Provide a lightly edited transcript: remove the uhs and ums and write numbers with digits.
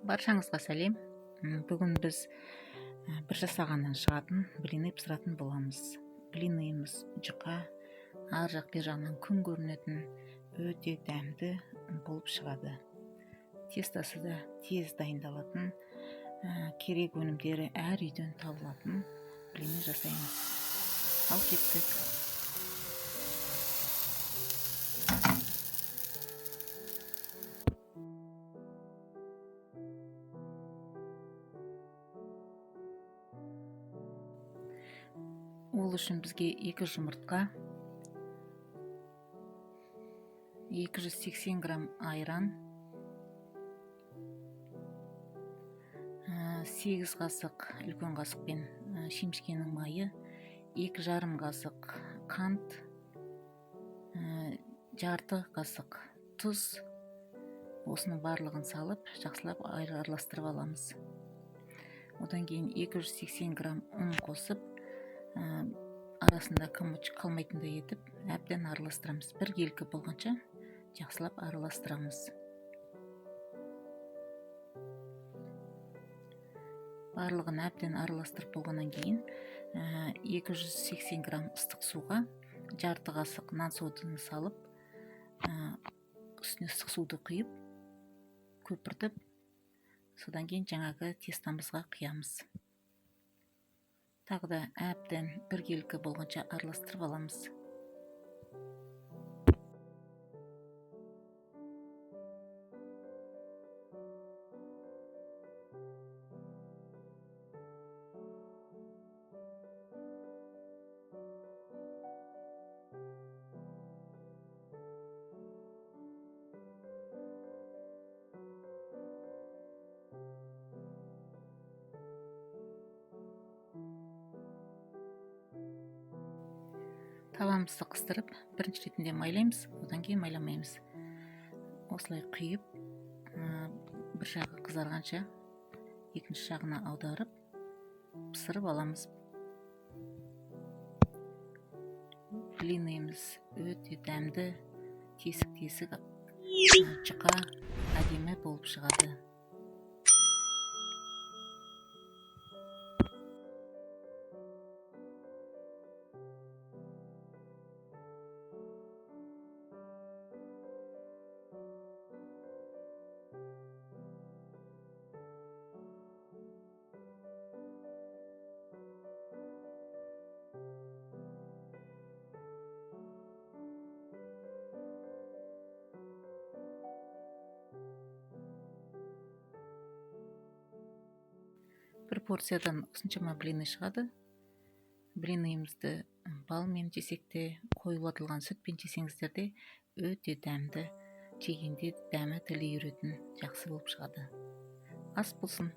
Баршаңызға сәлем. Бүгін біз бір жасағаннан шығатын блины пісіретін боламыз. Блинымыз жұқа, ар жақ бер жағынан күн көрінетін өте дәмді болып шығады. Тестасы да тез дайындалатын, керек өнімдері әр үйден табылатын блины жасаймыз. Ал кеттік. Ол үшін бізге 2 жұмыртқа, 280 грамм айран, 8 қасық үлкен қасықпен шемішкенің майы, 2,5 қасық қант, жарты қасық тұз. Осының барлығын салып, жақсылап араластырып аламыз. Одан кейін 280 грамм ұн қосып, арасында комочек қалмайтындай етіп әбден араластырамыз. Бір келкі болғанша жақсылап араластырамыз. Барлығын әбден араластырып болғаннан кейін 280 грамм ыстық суға жарты қасық нан соданы салып, үстіне ыстық суды құйып, көпіртіп, содан кейін жаңағы тестамызға құямыз. Тағы да әбден бір келкі болғанша араластырып аламыз. Табамызды қыстырып, бірінші ретінде майлаймыз, одан кейін майламаймыз. Осылай құйып, бір жағы қызарғанша екінші жағына аударып, пісіріп аламыз. Блинымыз өте дәмді, тесік-тесік, жұқа, әдемі болып шығады. Бір порциядан осыншама блины шығады. Блинымызды балмен жесек те, қоюлатылған сүтпен жесеңіздер де өте дәмді, жегенде дәмі тілі үйретін жақсы болып шығады. Ас болсын.